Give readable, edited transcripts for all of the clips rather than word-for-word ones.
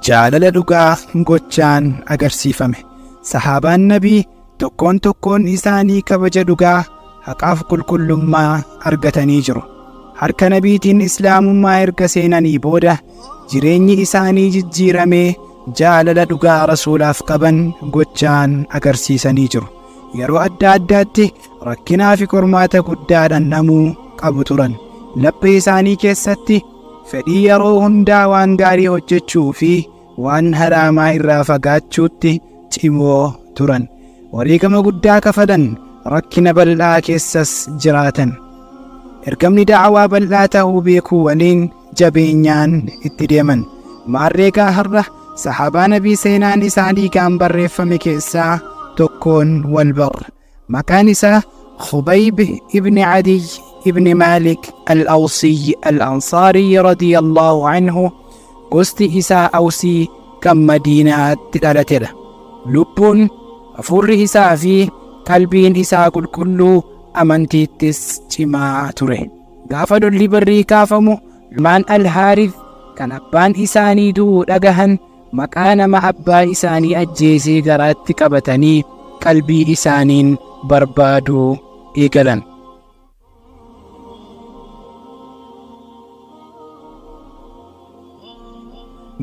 Jaalala dhugaa gochaan agarsiifame. Sahaabaan Nabii tokkoon tokkoon isaanii kabaja dhugaa, haqaaf qulqullummaa argatanii jiru. Harka Nabiitiin Islaamummaa erga seenanii booda jireenyi isaanii jijjiiramee jaalala dhugaa Rasuulaaf qaban gochaan agarsiisanii jiru. Yeroo adda addaatti rakkinaa fi qormaata guddaa dhandhamuu qabu turan. Laphee isaanii keessatti fedhii yeroo hundaa waan gaarii hojjechuu fi waan haraamaa irraa fagaachuutti cimoo turan. Wareegama guddaa kafalan, rakkina bal'aa keessas jiraatan. Ergamni da'awaa bal'aa ta'uu beekuu waliin jabeenyaan itti deeman. Maarreegaa har'a sahaabaa Nabii seenaan isaa dhiigaan barreeffame keessaa tokkoon wal barra. Maqaan isaa Khubayb ibn Adiy ibn Maalik al-Awsiy al-Ansaariy radiyallahu anhu, gosti isaa Awsii kan Madiinaatti dhalatedha. Lubbuun, hafuurri isaa fi qalbiin isaa qulqulluu, amantiittis cimaa ture. Gaafa lolli Barrii kaafamu ilmaan Al-Haarith kan abbaan isaanii du'uu dhagahan maqaa nama abbaa isaanii ajjeesee garaatti qabatanii qalbii isaaniin barbaaduu eegalan.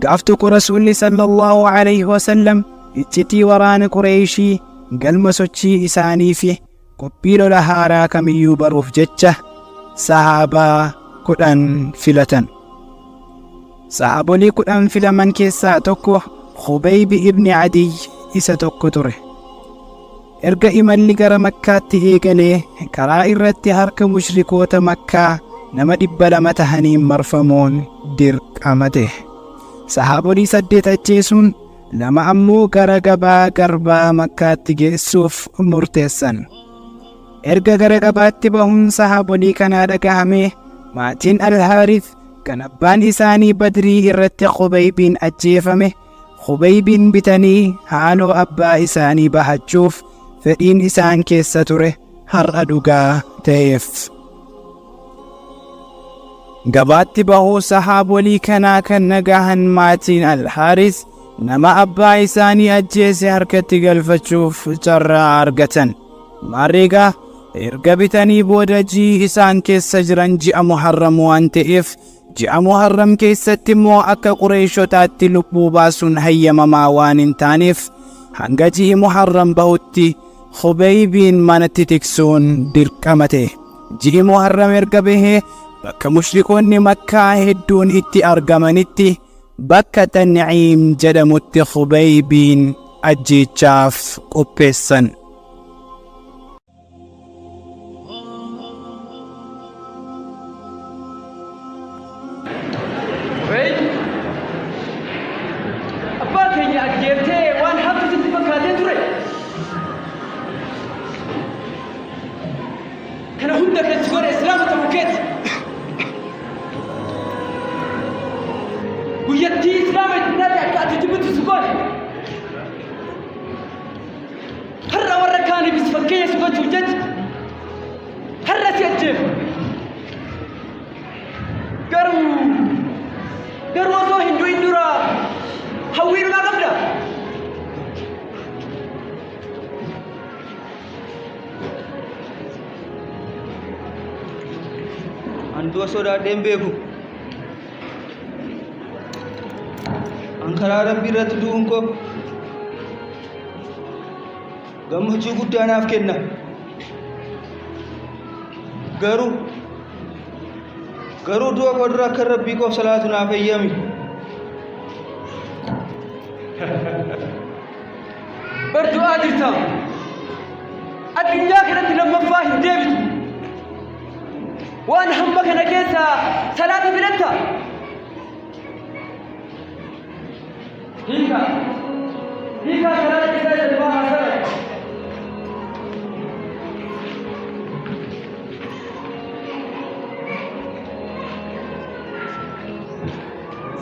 Gaaf tokko Rasuulli sallallahu alaihi wasallam iccitii waraana Qureeyshii, galma sochii isaanii fi qophii lola haaraa kamiyyuu baruuf jecha sahaabaa 10 filatan. Sahaabolii 10 filaman keessaa tokko Khubayb ibn Adiy isa tokko ture. Erga imalli gara Makkaatti eegalee karaa irratti harka mushrikoota Makkaa nama 200 tahaniin marfamuun dirqama ta'e. Sahaabolii 8 ajjeesuun 2 ammoo gara gabaa garbaa Makkaatti geessuuf murteessan. Erga gara gabaatti bahuun sahaabolii kanaa dhagahamee maatiin Al-Haarith kan abbaan isaanii Badrii irratti Khubaybiin ajjeefame Khubaybiin bitanii haaloo abbaa isaanii bahachuuf fedhiin isaan keessa ture har'a dhugaa ta'eef. Gabaatti bahuu sahaabolii kanaa kan dhagahan maatiin Al-Haaris nama abbaa isaanii ajjeese harkatti galfachuuf carraa argatan. Maarreegaa erga bitanii booda ji'i isaan keessa jiran ji'a Muharram waan ta'eef, ji'a Muharram keessatti immoo akka Qureeshotaatti lubbuu baasuun hayyamamaa waan hin taaneef, hanga ji'i Muharram bahutti Khubaybiin manatti tiksuun dirqama ta'e. Ji'i Muharram erga bahee bakka mushrikoonni Makkaa hedduun itti argamanitti, bakka Tan'iim jedhamutti Khubaybiin ajjeechaaf qopheessan. Hey! Abbaa keenya ajjeeftee waan haftu sitti fakkaatee ture. Kana hunda kan si godhe Islaama ta'uu keeti. Guyyattii Islaama itti taate akka ati jibbitu si godhe. Har'a warra kaaniifis fakkeenya si gochuuf jecha har'a si ajjeefa. Garuu osoo hin du'in dura hawwii dhumaa qabda. An du'a sodaadhee hin beeku. An karaa Rabbii irratti du'uun koo gammachuu guddaa naaf kenna. Garuu du'a koo dura akka Rabbii koof salaatu naaf eeyyami. Bar du'aa jirta. Addunyaa kanatti lammaffaa hin deebitu. Waan hamma kana keessa salaata filatta. Hiika. Hiikaa salaata isaa isa duraa haa salaatu.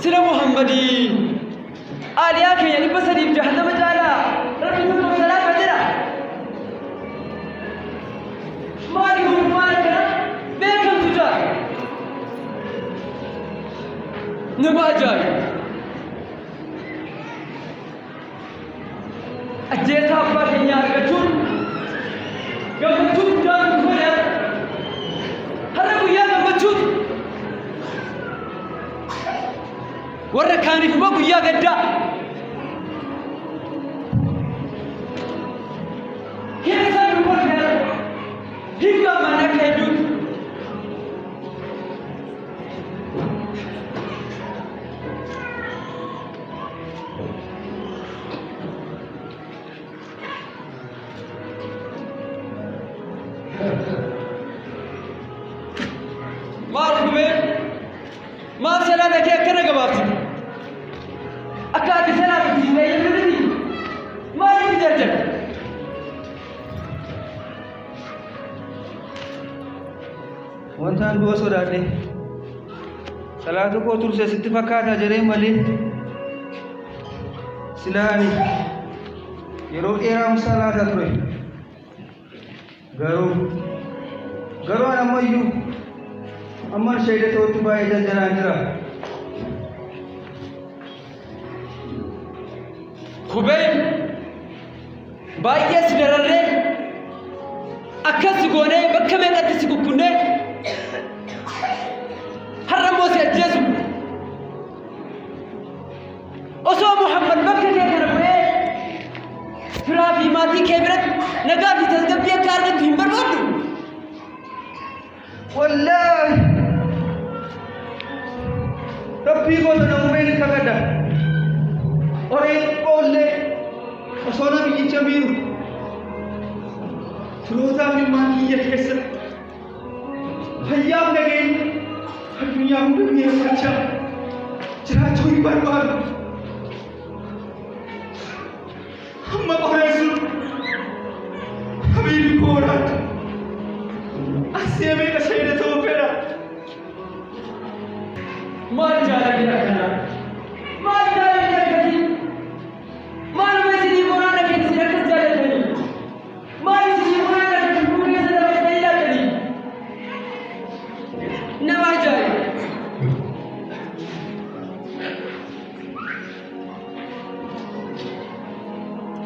Sila Muhammadii Aaliyaa keenya 360 caalaa Rabbi tokko salaata jedha. Maali gowwummaan akkana beekamtu jaa. Nama ajaa'iba. Ajjeesaa abbaa keenyaa argachuun gammachuu guddaa nutti godhe har'a. Har'a guyyaa gammachuuti. Warra kaaniif immoo guyyaa gaddaa. Keessa nu godhe har'a. Hin gammanne akka hedduutti. Maal gubee? Maal salaata kee akkana gabaabsite? Akka ati salaata si fayyadu miti? Maaliif jarjarte? Wantaan du'a sodaadhe salaata koo turse sitti fakkaata jedhee malee silaa ani yeroo dheeraa salaata ture. Garuu garuu ani ammayyuu amman shahida ta'utti baay'ee jarjaraan jira. Kubeen baay'ee si dararree akkas si goonee bakka meeqatti si kukkunnee har'a immoo si ajjeesu osoo Muhammad bakka kee kana bu'ee firaa fi maatii kee biratti nagaa fi tasgabbii akka argattu hin barbaaddu. Wallaahi Rabbii koo sana uumeen kakadha. Qoree xiqqoollee osoo nabiyyicha miiru firootaa fi ilmaan kiyya keessa fayyaaf nageenya addunyaa hunda mi'eeffachaa jiraachuu hin barbaadu. Amma qoreen sun habiibi koo waraantu. Asii meeqa shahida ta'uu fedha. Maal jaalalli akkanaa? Maal jaalalli akkasii? Maaluma isinii goonaan dhageen isin akkas jaalatanii? Maal isinii goonaan dhageen lubbuu keessa dabarsitanii laattanii? Nama ajaa'iba!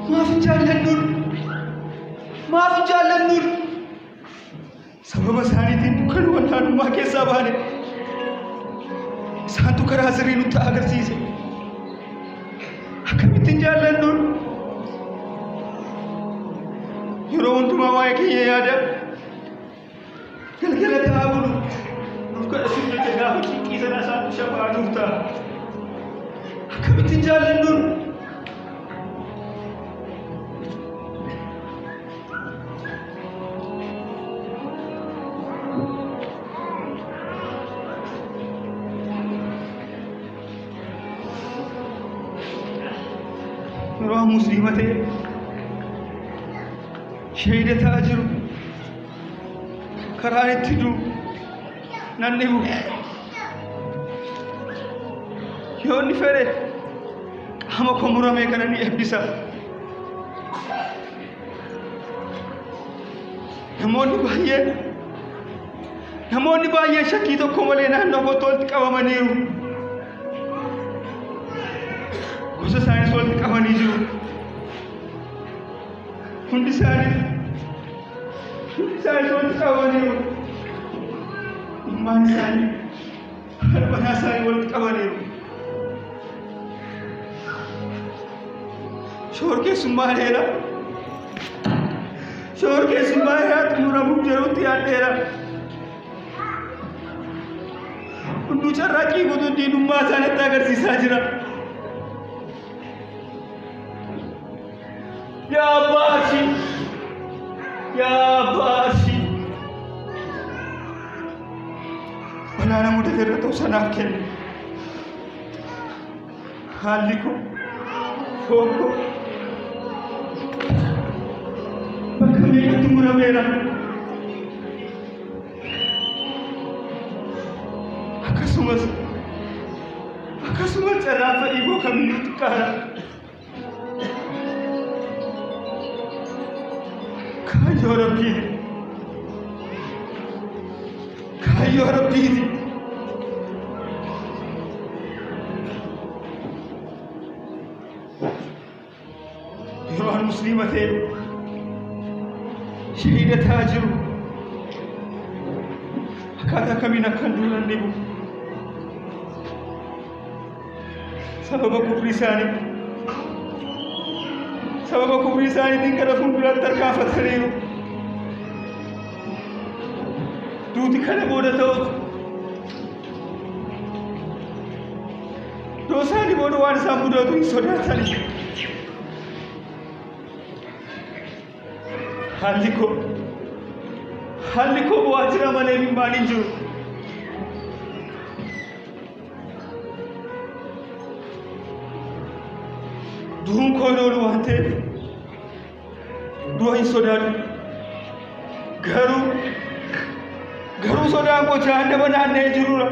Maaf hin jaallannuun? Maaf hin jaallannuun? Sababa isaaniitiin dukkana wallaalummaa keessaa baane. Isaantu karaa sirrii nutti agarsiise. Akkamitti hin jaallannuun? Yeroo hundumaa waa'ee keenya yaada. Galgala ta'aa bulu. Nuuf kadhachuuf jecha gaafa cinqii sana isaantu shafa'aa nuuf ta'a. Akkamitti hin jaallannuun? Yeroo musliima ta'e shahiida ta'aa jiru karaan itti du'u nan dhibu. Yoo inni fedhe qaama koo muramee kana ni eebbisa. Namoonni baay'een namoonni baay'een shakkii tokko malee naannoo kootti walitti qabamaniiru. Gosa isaaniis walitti qabanii jiru. Hundi isaanii hundi isaanii walitti qabamaniiru. Ilmaan isaanii haadha manaa isaanii walitti qabaniiru. Shoorkeessummaa dheeraa shoorkeessummaa dheeraa xumuramuuf jirutti yaadheera. Hunduu carraaqqii guutuu diinummaa isaanitti agarsiisaa jira. Yaa abbaa arshii! Yaa abbaa arshii! Balaa na mudate irra ta'u sanaaf kenni. Haalli koo, foon koo bakka meeqatti murameera. Akkasumas akkasumas carraan fedhii koo kamiyyuu xiqqaadha. Kaayyoo Rabbiiti. Kaayyoo Rabbiiti. Yeroo ani Musliima ta'e shahiida ta'aa jiru akkaataa kamiin akkan duunan dhibu. Sababa kufrii isaanii sababa kufrii isaaniitiin gara fuulduraatti tarkaanfataniiru. Duuti kana booda ta'us du'a isaanii booda waan isaan mudatu hin sodaatani. Haalli koo haalli koo bu'aa jira malee imimmaan hin jiru. Du'uun koo hin oolu waan ta'eef du'a hin sodaadhu. Garuu garuu sodaan koo jahannama naanna'ee jirudha.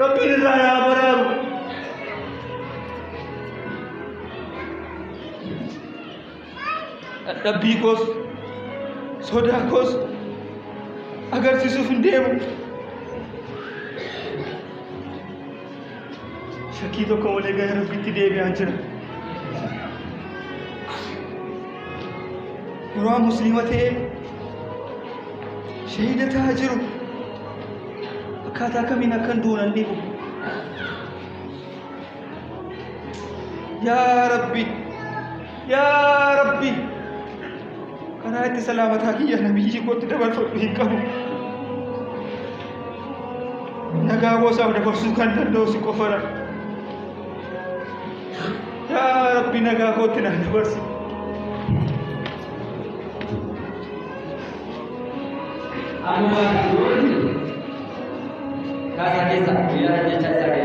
Rabbiin irraa naa baraaru. Dadhabbii koos sodaa koos agarsiisuuf hin deemu. Shakkii tokko malee gara Rabbitti deebi'aan jira. Yeroo musliima ta'ee shahiida ta'aa jiru akkaataa kamiin akkan duunan dhibu. Yaa Rabbi, yaa Rabbi, karaa itti salaamataa kiyya nabiyyi kootti dabarfadhu hin qabu. Nagaa koosaaf dabarsuu kan danda'u si qofadha. Yaa Rabbi nagaa kootti naa dabarsi. Amma waan jiru kaasaa keessa guyyaa ajjechaa isaa ga'e.